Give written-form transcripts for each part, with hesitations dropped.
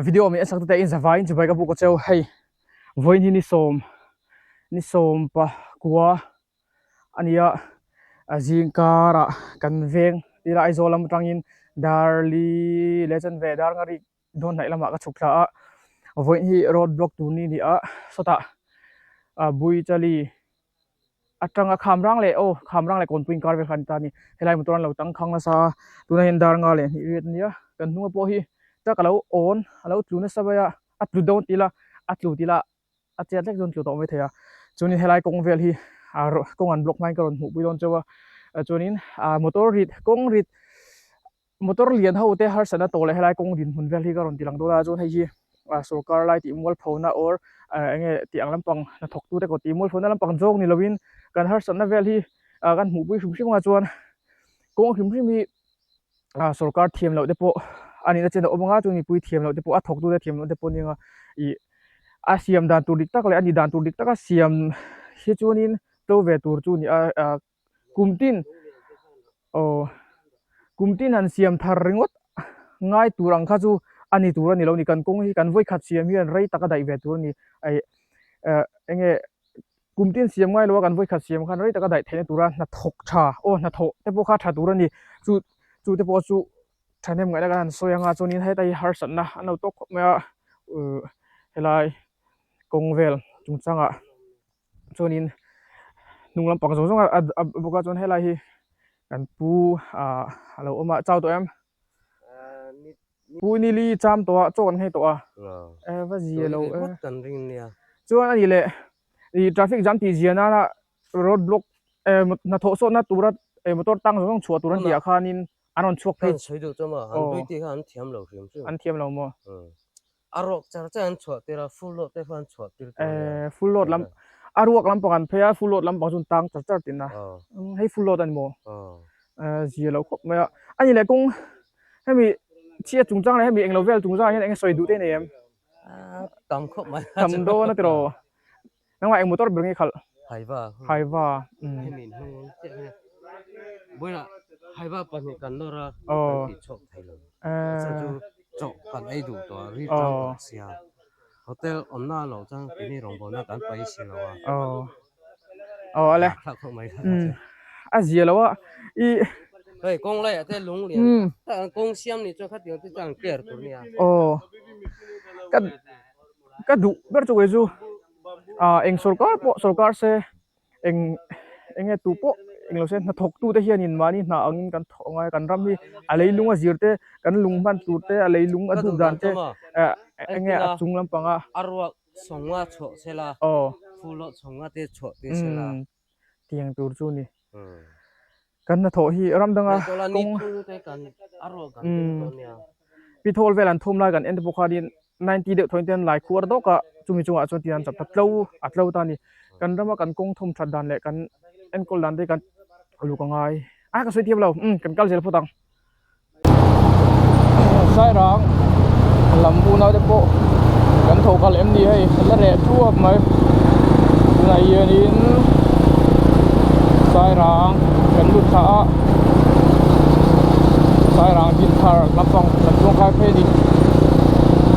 Video min en sak tute in zavai in chibai ka buk a cheu hei vawiin hi ni sawm ni sawm pakua a ni a a zing karah kan veng tila Aizawl lam atangin Darli leh chanve dar nga rik dawn hnaih lamah ka chhuk thla a vawiin hi road block tur ni a ni a sawtah ah Buichali atanga kham rang leh aw kham rang leh kawnpui inkar vel kha a ni ta a ni helai motor an lo tang khang nasa a tunah hian dar nga leh hnih riat a nia kan hnunga pawh hi truck a lo awn a lo tlu nasa mai a a tlu dawn tih ila a tlu tih ila a chiat hlek chuan tlu tawh mai thei a chuanin helai kawng vel hi ah kawng an block hmain ka rawn hmuhpui dawn chauh a chuanin ah motor rit kawng rit Motor lian ho te harsatna tawh leh helai kawng dinhmun vel hi ka rawn ti lang dawn a chuan hei hi ah sorkar lai tih mualphona or ah eng nge tih ang lampang hnathawk tute kawt tih mualphona lampang zawk ni lovin kan harsatna vel hi ah kan hmuhpui hrim hrim anga chuan kawng hrim hrim hi ah sorkar thiam loh te pawh a nihna chen a awm anga chuan mipui thiam loh te pawh a thawk tute thiam loh te pawh a ni anga ih a siam dan tur dik tak leh a ni dan tur dik taka siam hi chuanin to ve tur chu a ni a ah. Kum tin aw kum tin han siam thar ringawt ngai tur ang kha chu a ni tur a ni lo ni kan kawng hi kan vawi khat siam hian rei tak a daih ve tur a ni aih eh eng nge kum tin siam ngai lo a kan vawi khat siam khan rei tak a daih theihna tura hnathawk tha aw hnathawh te pawh kha tha tur a ni chu chu te pawh chu thahnem ngaihna kan han sawi anga chuanin heta hi harsatna an lo tawk khawp mai a uhh helai kawng vel chungchangah. Chuanin hnung lampang zawng zawng a a bawk a chuan helai hi kan pu ah a lo awm a chau tawh em pu nili cham tawh a chaw kan nghei tawh a e va zia lo e chuan a nih leh ih traffic jam tih zia nana road block eh hnathawh sawtna tura eh motor tang zawng zawng chhuah tur an tih ah khanin an rawn chhuak phei an thiam lo maw. A ruak char char an chhuah tir a, full load te kha an chhuah tir tur a nia. Eh, full load lam, a ruak lampang an phei a, full load lampang chu an tang char char tin a. Hei full load a ni maw? Eh, zia lo khawp mai a. A ni leh kawng, hemi chhiat chungchang leh hemi englo vel chungchang ah hian eng sawi duh te nei em? Tam khawp mai. Tam dawn a tiraw. Nangmah eng motor ber nge khalh? Haiva. Haiva. Hemi hnung chiah hian buaina Haiva pahnih kan nawr a, kan tih chhuak thei lo. Chhan chu chaw kan ei duh tawh a, ri tang tawh sia. Hotel awmna a loh chuan keini rawngbawlna kan pai si lo a. Aw ale. Thlak khawp mai. A zia lo a. I Hei kawng laiah te lung lian kawng siam ni chuan khatiang te chuan an clear tur nia. Aw. Ka Ka duh ber chu kei chu ah eng sorkar pawh sorkar se eng eng nge tu pawh eng lo se hnathawk tu te hianin mahni hna angin kan thawh angai kan ram hi a leilung a zir te kan lung hman tur te a leilung a duh dan te eh eng nge a chung lampanga a ruak sawnga chhuah sela aw phul ah sawnga te chhuah tir sela tiang tur chu a ni. Kan hnathawh hi ram danga kawng pithawl vel an thum lai kan en te pawh khanin ninety deuh thaw in te an lai khuar dawk a chumi chungah chuan tin an chap ta tlo a tlo ta a ni kan rama kan kawng thawm that dan leh kan enkawl dan te hi kan uluk a ngai a ka sawi thiam lo umm kan kal zel phawt ang. Sairang lam unau te pawh kan tho kal em ni hei a la reh thuap mai tunah hianin Sairang kan lut thla a Sairang dinthar lampang lam chuang khai phei a ni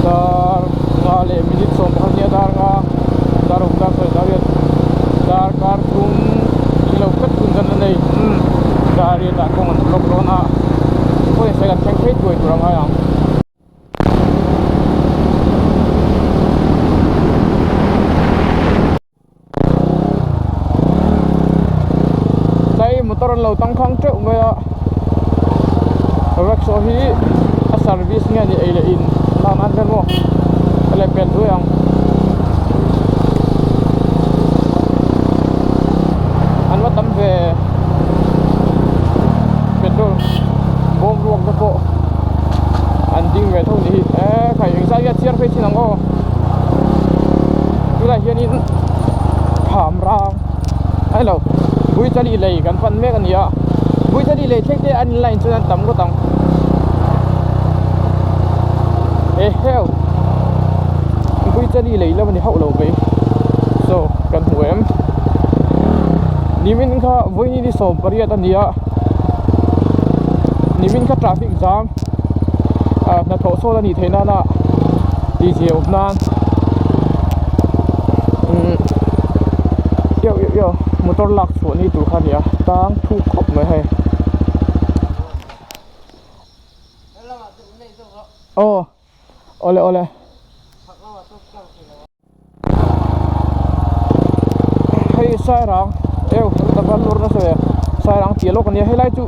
dar nga leh minute 11 nia dar nga dar ruk dar sawi dar riat darkar thum englo vek hun kan la nei umm dar riat ah kawng an block dawn a pawhin sawi kan thleng phei thuai tur a ngai ang. Tlai motor an lo tangkhang teuh mai a rickshaw hi a service nge ni ei leh in lak nan vel maw ka leh pel duai ang an va tam ve petrol bawm ruak te pawh an ding ve tho ni hi e khai engzat nge a chhiar phei thin ang aw tunah hianin kham rang a ni lo Buichali lei kan pan mek a ni a Buichali lei thleng te an in line chuan an tam ngawt ang eheu Buichali lei lam a ni hauh lo mai so kan hmu em nimin kha vawiin ni 18 a ni a nimin kha traffic jam ah hnathawh sawn a nih theih nana. Tih zia awm nan umm ioh ioh ioh motor lak chhuah ni tur kha a ni a tang thuk khawp mai hei aw awle awle. Hei sairang eu ka lur nasa ve sairang tih lawk ania helai chu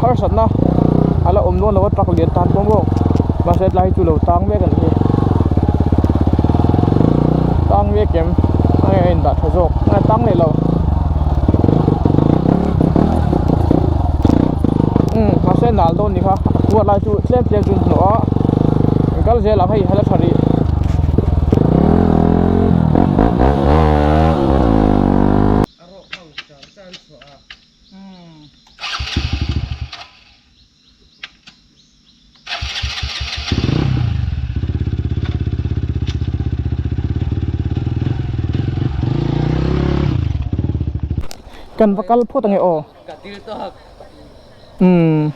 harsatna a la awm dawn lo a truck lian tan pawh maw mahse tlai hi chu lo tang mek a nih hi tang mek em a indah tha zawk a tang leh lo umm mahse nal dawn ni kha a khuar lai chu tlem tlem chu an hnawh a an kal zel ang hei hela tha rih. Kan va kal phawt ange aw. Umm.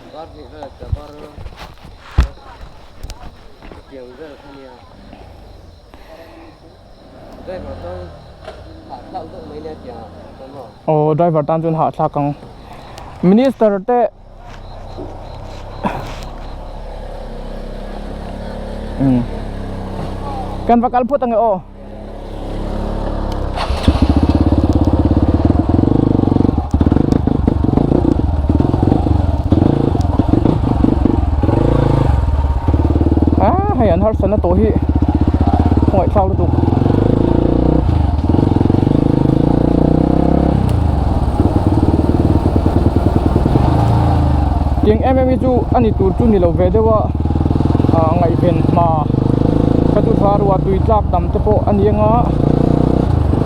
Aw driver tan chuan hahthlak ang minister te umm kan va kal phawt ange aw. Ah hei an harsatna tawh hi ngaihthlak lutuk. Tiang em em hi chu a ni tur chu ni lo ve deuh a ah ngaihven hma ka chu tha ruah tui tlak tam te pawh a ni anga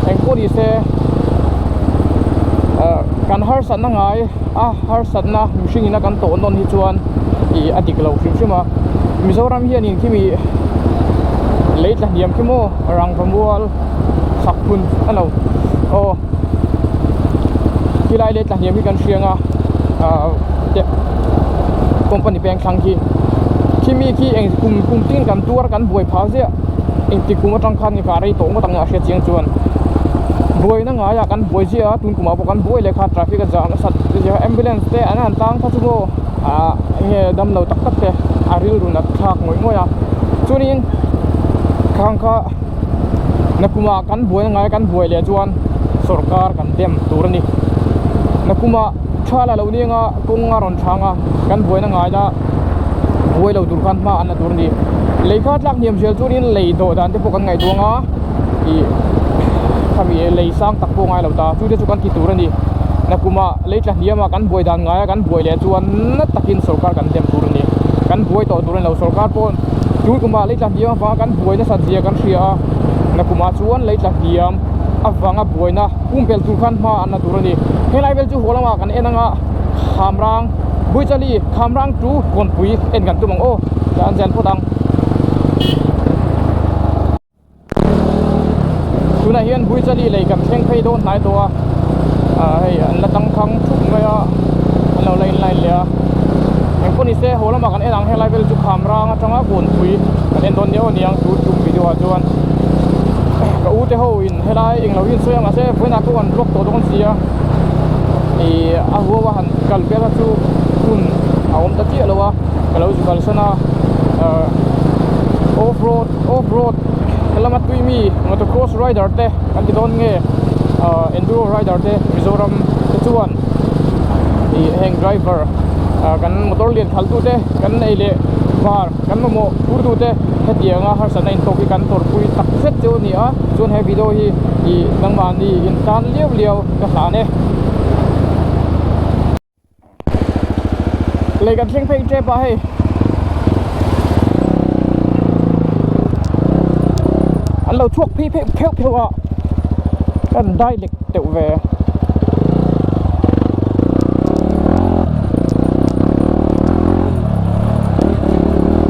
engpawh ni se ah kan harsatna ngai a harsatna mihring ina kan tawh nawn hi chuan ih a dik lo hrim hrim a Mizoram hianin khimi lei tla hniam khi maw rangva mual sak phun a lo aw khilai lei tla hniam hi kan hria anga ah company peng thlang khi khimi khi eng kum kum tin kan tuar kan buai phah ziah engtik kum atang khan nge ka rei tawh ngawt ang a hriat chiang chuan buaina ngaiah kan buai ziah a tun kumah pawh kan buai leh kha traffic a zam nasat ambulance te an han tang kha chu maw ah enge damlo tak tak te a rilru nat thlak ngawih ngawih a chuanin khang kha nakumah kan buaina ngaia kan buai leh chuan sawrkar kan dem tur a ni nakumah tha la lo nia kawng a rawn chhang a kan buaina ngaia buai lo tur khan hma an la tur a ni lei kha tlak hniam zel chuanin lei dawh dan te pawh kan ngaihtuah ang a ih khami lei sang tak pawh ngai lo ta chu te chu kan ti tur a ni nakumah lei tla hniam a kan buai dan ngaia kan buai leh chuan na takin sawrkar kan dem tur a ni kan buai tawh tur a ni lo sawrkar pawh tun kumah lei tla hniam avanga kan buai nasat zia kan hria a nakumah chuan lei tla hniam avanga buaina pumpelh tur khan hma an la tur a ni helai vel chu haw lamah kan en anga khamrang buichali khamrang chu kawnpui en kan tum ang aw tah an zen phawt ang tunah hian buichali lei kan thleng phei dawn hnai tawh a ah hei an la tangkhang thup mai a an lo la in line leh a engpawh ni se haw lamah kan en ang helai vel chu khamrang atanga kawnpui kan en dawn nia aw niang tun tum video ah chuan ka u te ho in helai englo hi an sawi a mahse vawiinah pawh an vlog tawh dawn si a ih a huau a han kal vel kha chu hun a awm ta chiah lo a ka lo zu kalsan a ah off road off road lama tui mi motocross rider te an ti dawn nge ah enduro rider te Mizoram te chuan ih heng driver ah kan motor lian khalh tu te kan nei leh var kan mamawh phur tu te hetianga harsatna intawk hi kan tawrhpui tak zet chu a ni a chuan he video hi ih nangmahni intan liau liau ka hlan e. Lei kan thleng phei tep a hei. An lo chhuak phei phei pheuh pheuh a kan dai lek teuh ve.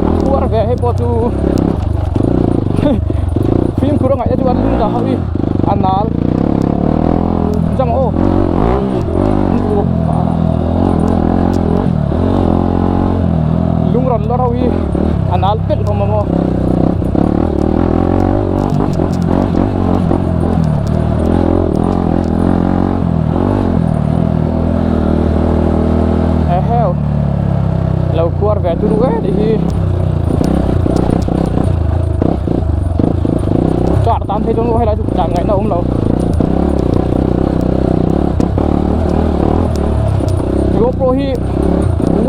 A khuar ve hei pawh chu fimkhur a ngaih na chu an lung dah ho hi a nal zam aw. Lung rawn lawr ho hi a nal pelh hlawm ang aw. Eheu lo khuar ve turu e tih hi car tan phei chuan helai chu tlan ngaihna a awm lo GoPro hi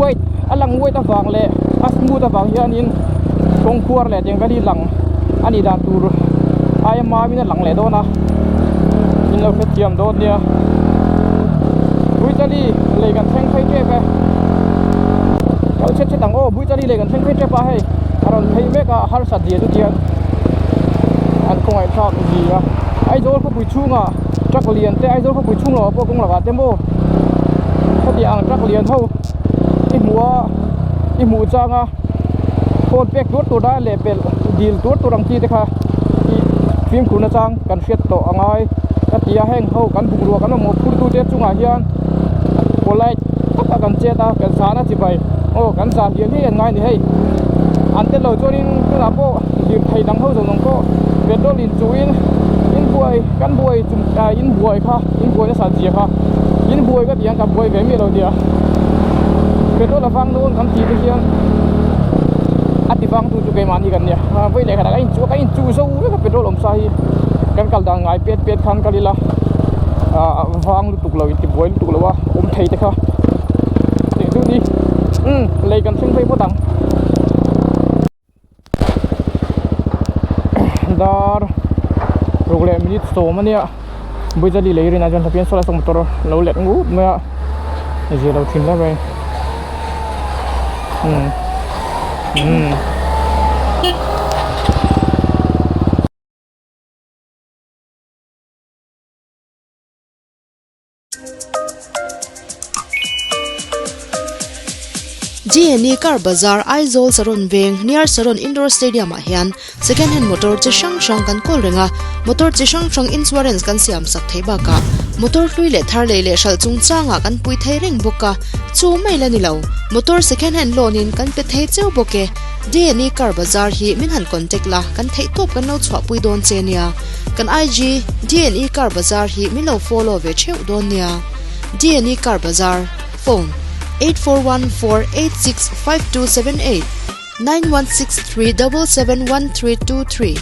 weight a lang weight avang leh a smooth avang hianin kawng khuar leh tiang vel hi lang a nih dan tur aia mamin a lang leh dawn a in lo hrethiam dawn nia Buitali lei kan thleng phei tep e kal chhet chhet ang aw Buitali lei kan thleng phei tep a hei a rawn phei mek a harsat zia chu tiang an khawngaih thlak zia Aizawl khawpui chhungah truck lian te Aizawl khawpui chhung lamah pawh kawng lakah te maw heti ang truck lian ho i hmuh a i hmuh chang a phone pek tur tur a leh pelh dil tur tur ang chi te kha ih fimkhur nachang kan hriat tawh a ngai ka ti a heng ho kan bungrua kan mamawh phur tu te chungah hian polite taka kan chet a kan zahna chibai aw kan zah hliah hliah an ngai a ni hei an tel lo chuanin tunah pawh lirthei dang ho zawng zawng pawh petrol in chuhin in buai kan buai chung ah in buai kha in buai nasa zia kha in buai ka tih ang ka buai ve miah lo nia petrol a vang dawn kan tih te hian a ti vang tu chu keimahni kan nia vawi leh khatah ka inchuh a ka inchuh zo vek a petrol awm sa hi kan kal dan ngai pet pet khan kal ila ah vang lutuk lo intibuai lutuk lo a awm thei te kha tih duh ni umm lei kan thleng phei phawt ang. Dar ruk leh minute sawm a nia Buizali lei rinah chuan hlapian saw lai saw motor lo let ngut mai a zia lo thin hle mai umm umm. Gne Car Bazar Aizawl Saron Veng near Saron Indoor Stadium ah hian second hand motor chi hrang hrang kan kawl reng a motor chi hrang hrang insurance kan siam sak theih bakah motor hlui leh thar lei leh hralh chungchangah kan pui thei reng bawk a chu mai la ni lo motor second hand loan in kan pe thei cheu bawk e Gne Car Bazar hi min han contact la kan theih tawp kan lo chhuahpui dawn che nia. Kan IG DNE Car Bazar hi min lo follow ve theuh dawn nia. DNE Car Bazar, Phone, 8414865278, 9163771323.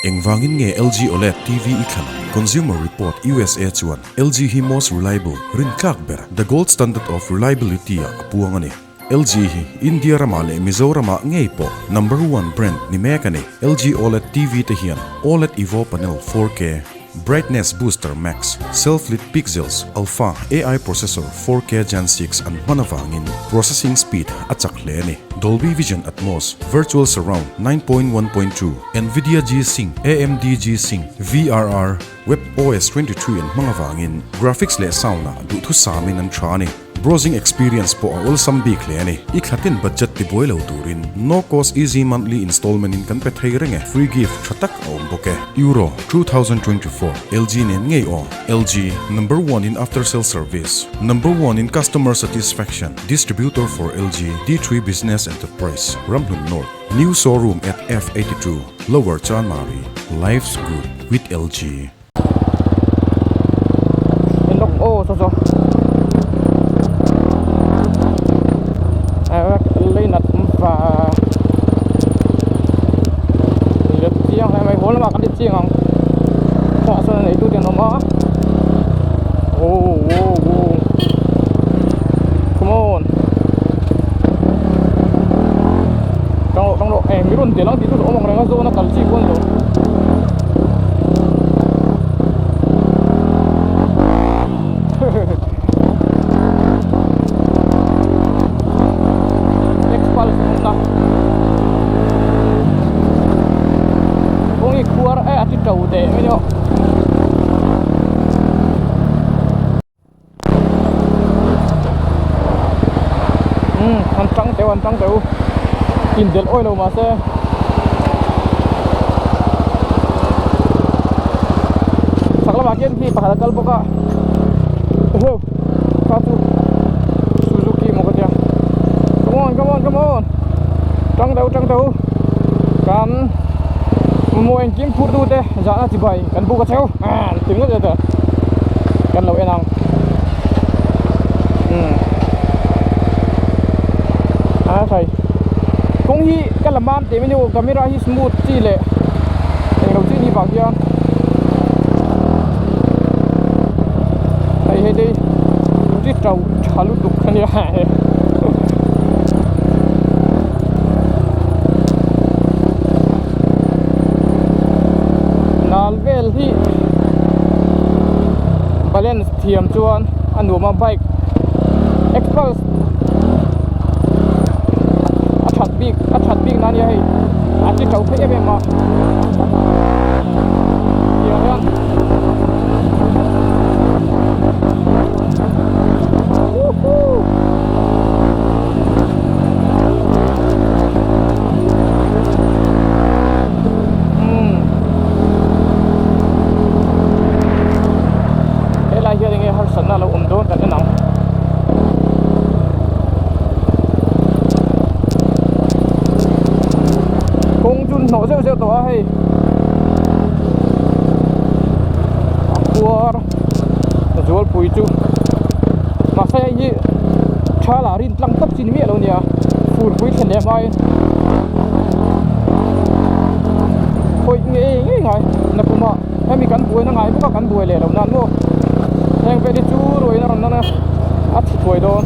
Engvangin nge LG OLED TV i thlan ang? Consumer Report usa chuan LG hi most reliable, rintlak ber, the gold standard of reliability ah a puang a ni. LG hi India ramah leh Mizoramah ngei pawh number one brand ni mek a ni. LG OLED TV te hian OLED Evo Panel 4K, Brightness Booster Max, Self-Lit Pixels, Alpha AI Processor 4K Gen 6 an hman avangin processing speed a chak hle a ni. Dolby Vision Atmos, Virtual Surround 9.1.2, Nvidia G-Sync, AMD G-Sync, VRR, WebOS 23 an hmang avangin graphics leh sound-ah duhthusamin an tha a ni. Browsing experience pawh a awlsam bik hle a ni. I thlatin budget tibuai lo turin no cost easy monthly installment in kan pe thei reng e. Free gift tha tak a awm bawk e. Euro 2024 LG nen ngei aw. LG, number one in after sale service, number one in customer satisfaction, distributor for LG, D3 Business Enterprise, Ramhlun North, New showroom at F82, Lower Chanmari, Life's good with LG. Lawk aw saw saw lei nat va let chiang hle mai haw lamah kan ti chiang ang kawngah sawn a neitu te an awm a oh oh oh come on tang rawh tang rawh eh mi rawn tel ang tih chu awm ang reng a zawn a kal chi pawh a ni lo. Kawng hi khuar e a ti to teh mai ni aw. Umm an tang teuh an tang teuh indelh awih lo mahse chhak lamah khian mi pakhat a kal bawk a eheu kha chu Suzuki maw ka tia come on come on come on. Kawng engkim phurtu te zahna chibai kan buk a cheu ti ngawt zet a kan lo en ang umm a khai kawng hi ka la mam teh mai ni aw camera hi smooth chi leh englo chi ni vang hian hei hei te hi to tha lutuk a nia. Nal vel hi balance thiam chuan a nuam a bike xpulse a that bik a that bik na ania hei a ti to phei em em a tiang hian woohoo. Helai hian enge harsatna a lo awm dawn kan en ang. Kawng chu hnawh zeuh zeuh tawh a hei. A khuar zualpui chu mahse hei hi tha lah rin tlang tawp chi ni miah lo nia furpui thlen leh hmain khawih ngei ngei ngai nakuma hemi kan buaina ngai bawk a kan buai leh loh nan maw heng vel hi chu ruaina rawn lan a a thi thuai dawn.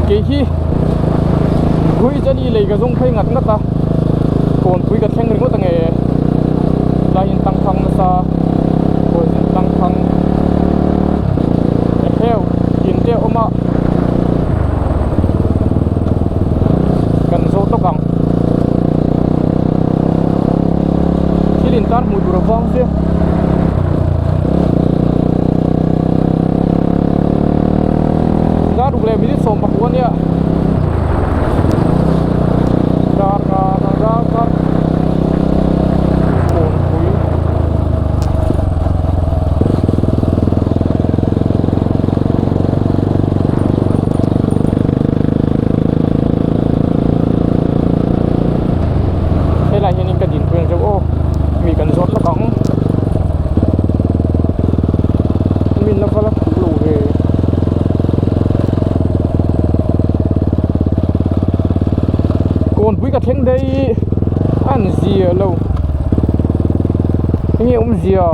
Kei hi Guijani lei ka zawng phei ngat ngat a kawnpui ka thleng ringawt ange tlaiin tangkhang nasa poison tangkhang eheu in te a awm a kan zawh tawk ang thil intar hmuh tur a vang sia. Dar ruk leh minute 19 ania dar nga dar kar kawnpui helai hianin ka din pui ang chauh aw mi kan zawt lawk ang. Min la vala thuk lo ve. Kawnpui ka thleng daih an zia lo. Enge awmzia?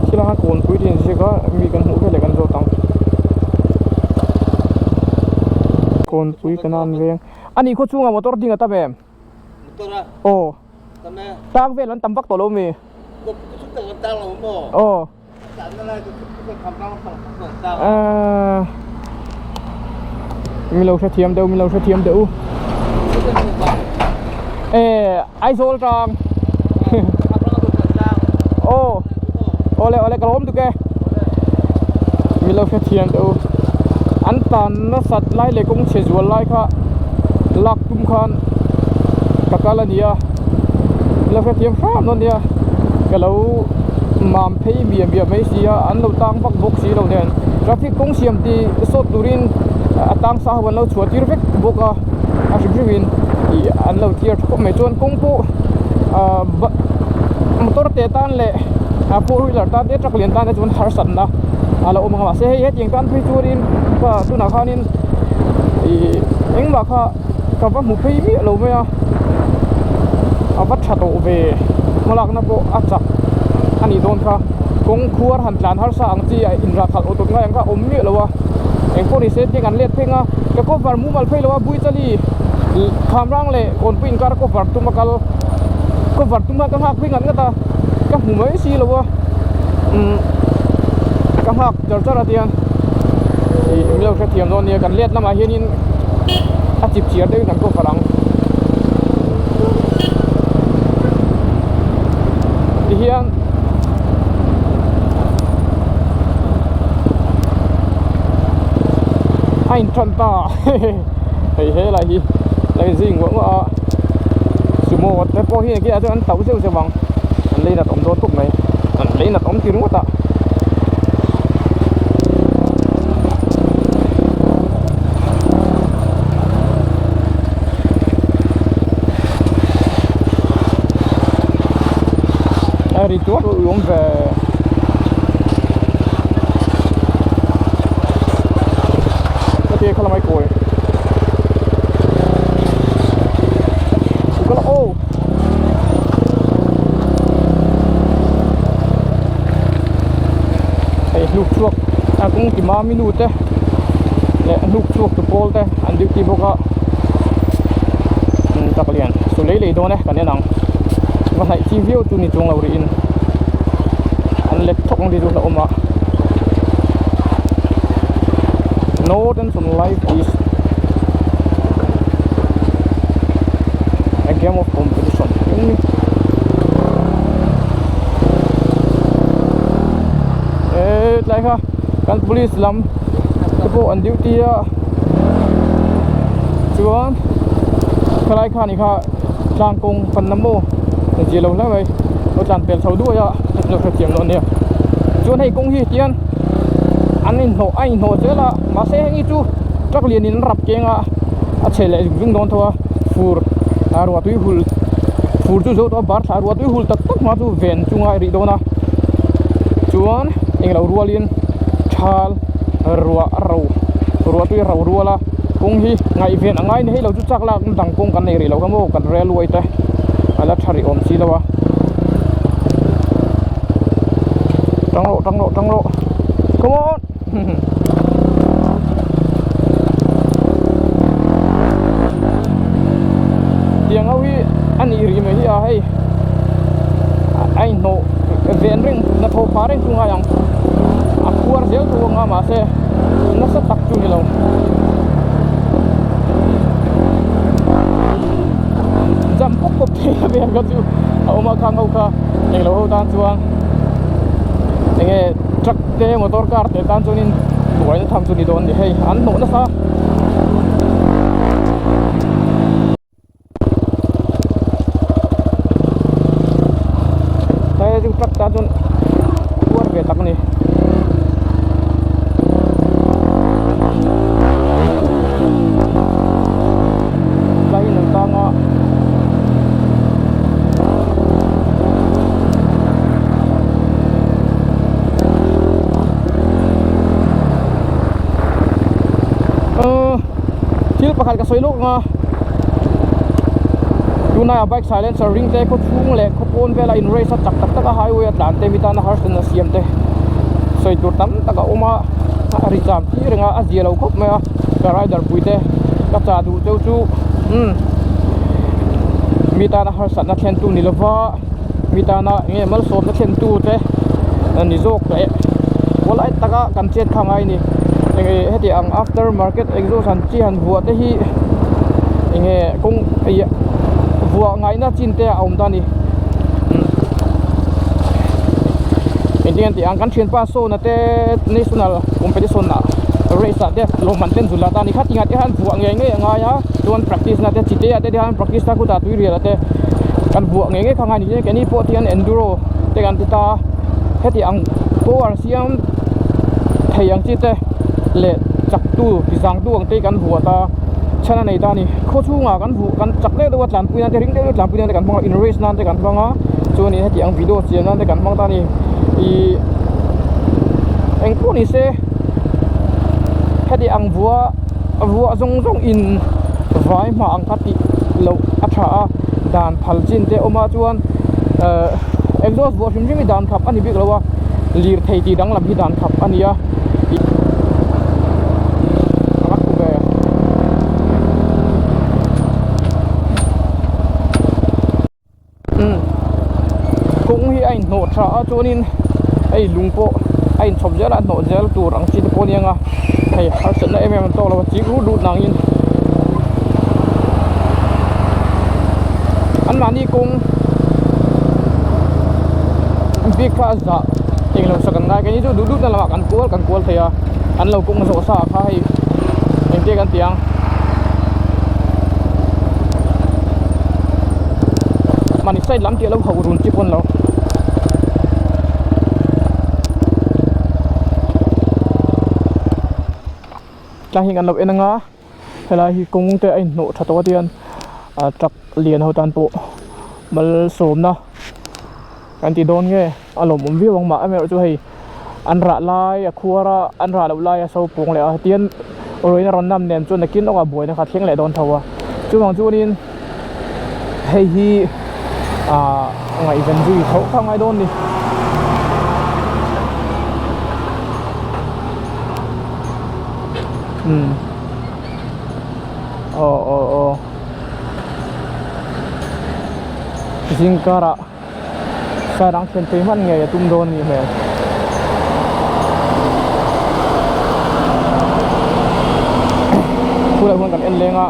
Thilanga kawnpui te inziak a mi kan hmuh veleh kan zawt ang. Kawnpui kan an veng. Ani khaw chhungah motor ding a tam em? Motor a? Aw. Tam e. Tang vel an tam vak tawh lo mi? Ka chu tak an tang lo maw? Aw. Tan na lai chu ka kham rang pang pang an tang. Ah. Mi lo hrethiam deuh mi lo hrethiam deuh u. Eh, Aizawl tang. Aw. Awle awle ka lo awm tuk e. Mi lo hrethiam deuh u. An tan nasat lai leh kawng chhe zual lai kha lak tum khan ka kal a ni a mi lo hrethiam hram dawn nia ka lo mam phei miah miah mai si a an lo tang vak bawk si lo nen traffic kawng siam tih sawt turin a tang sa ho an lo chhuah tir vek bawk a a hrim hrim in ih an lo clear tha khawp mai chuan kawng pawh ah motor te tan leh a four wheeler tan te truck lian tan te chuan harsatna a lo awm ang a mahse hei hetiang tan phei chuanin kha tunah khanin ih engmah kha ka va hmu phei miah lo mai a a va tha tawh ve hmalakna pawh a chak a nih dawn kha kawng khuar han tlan harsa ang chi a inrah khalh awt awt ngai ang kha a awm miah lo a engpawh ni se tiang an let pheng a ka cover mumal phei lo a buichali khamrang leh kawnpui inkar cover tum a kal cover tum khan ka nghak phei ngat ngat a ka hmu mai si lo a umm ka nghak char char a tiang ih min lo hrethiam dawn nia kan let lamah hianin a chip chiar deuhin kan cover ang tihian a in tan ta hei helai hi la in zing nguah nguah a. Sumo te pawh hi engkim ah chuan an tauh zeuh zeuh ang an lei nat awm dawn khawp mai an lei nat awm ti ringawt a. A ri tuar ui awm ve. Ka ti kha lamai kawi. Ukala oh. Hei hnuk chhuak a kawng ti mami nu te leh hnuk chhuak tu pawl te an duty bawk a tak lian su lei lei dawn e kan en ang va hnaih chi viau chu ni chuang lo rih in an let thawk ang ti chu hlauhawm a no tension life is a game of competition eh tlai kha kan police lam te pawh an duty a chuan khalai kha ni kha tlang kawng pan na maw zia lo hle mai aw tlan pel chho duai a lo hrethiam lo ania chuan hei kawng hi tian an inhnawh a inhnawh zel a mahse heng hi chu truck lian in an rap keng a a chhe leh zung zung dawn tho a fur a ruah tui hul fur chu zo tawh a bar thla ruah tui hul tak tak hma chu ven chu ngai rih dawn a chuan englo rualin thal ruah a ro ruah tui a ro rual a kawng hi ngaihven a ngai ni hei lo chu chak lak dang kawng kan nei rih lo kha maw kan railway te a la tha rih awm si lo a tang rawh tang rawh tang rawh come on tiang ho hi a nih rih mai hi a hei a inhnawh ven reng na tho pha reng chu ngai ang a khuar zel tho anga mahse nasa tak chu ni lo jump pawp pawp thei a vel kha chu a awm a khang ho kha englo ho tan chuan enge truck te motor car te tan chuanin buaina tham chu ni dawn a ni hei an hnawh nasa. Hei chu truck tan chuan khuar ve tak a ni. Tlai in an tang a. Thil pakhat ka sawi lawk ang a tunlaiah bike silencer ring te khaw chhung leh khaw pawn vela in race a chak tak tak a highway a tlan te mi tana harsatna siam te sawi tur tam tak a awm a a ri cham tir reng a a zia lo khawp mai a ka rider pui te ka chah duh cheu chu umm mi tana harsatna thlen tu ni lova mi tana eng nge malsawmna thlen tu te ni zawk leh kawlai taka kan chet kha ngai a ni eng nge heti ang after market exhaust han chi han vuah te hi eng nge kawng ih vuah ngaihna chin te a awm ta a ni engtin an tih ang kan thianpa sawn a te national competition ah race ah te lawmman te an zul a ta a ni kha tingah te khan vuah ngei ngei a ngai a chuan practice na te chite ah te hian practice na kutah tui rial ah te kan vuah ngei ngei kha ngai a ni keini pawh hian enduro te kan ti ta a heti ang power siam thei ang chi te leh chak tu ti zang tu ang te kan vuah ta chhan a nei ta a ni khaw chhungah kan vuah kan chak deuh deuh a tlanpui nan te ring deuh deuh tlanpui nan te kan hmang a in race nan te kan hmang a chuanin heti ang video siam nan te kan hmang ta a ni ihh engpawh ni se heti ang vuah vuah zawng zawng in vai hma ang kha tih loh a tha a dan phal chin te a awm a chuan ehh exhaust vuah hrim hrim hi dan khap a ni bik lo a lirthei tih danglam hi dan khap a ni a. Kawng hi a inhnawh tha a chuanin hei lung pawh a inchhawp zel a a hnawh zel tur ang chi te pawh a ni ang a hei harsatna em em an tawk lo a chik rut rut nangin anmahni kawng bik kha a zah englo sak an ngai keini chu duh duh na lamah kan kual kan kual thei a an lo kawng zawh sa kha hei engte kan ti ang. Mahni side lam tih a lo hauh run chi pawh a ni lo. Tlai hi kan lo en anga helai hi kawng te a inhnawh tha tawh a tihian ah truck lian ho tan pawh malsawmna kan ti dawn nge a lawmawm viau ang mah amaherawhchu hei an rah lai a khuar a an rah loh lai a so pawng leh a tihian ruihna rawn nam nen chuan nakin lawkah buaina kha a thleng leh dawn tho a chuvang chuanin hei hi ah ngaihven zui tho kha a ngai dawn a ni. Umm aw aw aw zing karah sarang thlen phei hman ngei a tum dawn a nih hmel. Thu leh hun kan en leng a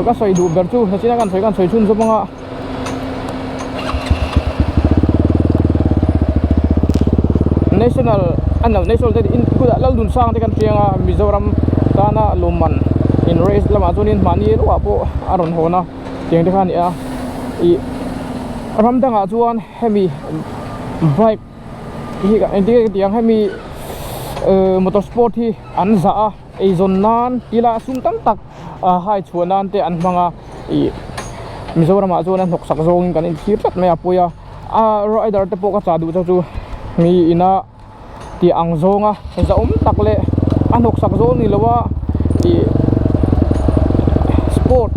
ka sawi duh ber chu nachina kan sawi kan sawi chhun zawm ang a. National a no national te in kutah Laldun sang te kan hriang a Mizoram tana lawmman in race lamah chuanin mahni erawh ah pawh a rawn hawn a tiang te kha a ni a ih ram dangah chuan hemi bike hi engtin nge ka tih ang hemi ehh motor sport hi an zah a eizawn nan tila sum tam tak a hai chhuah nan te an hmang a ih Mizoramah chuan a hnawk sak zawngin kan inthlir tlat mai a pawi a a rider te pawh ka chah duh chu chu mi ina tih ang zawnga zahawm tak leh a hnawk sak zawng ni lo a ih sport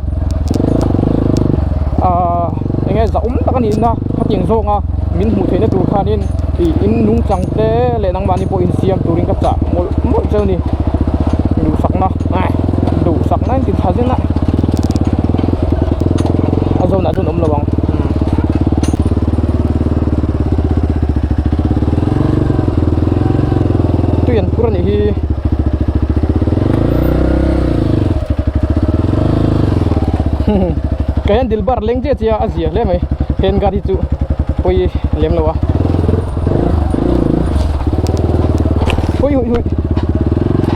ahh eng nge zahawm tak a nih na khatiang zawnga min hmuh theihna tur khanin ih in nungchang te leh nangmahni pawh insiam turin ka chah mawlh mawlh cheu a ni duhsakna duhsakna in ti tha zen a a zawnah chuan awm lo ang tui an phur a nih hi kei hian dilbar leng chiah chiah a zia hle mai hen gari chu pawi lem lo a hui hui hui.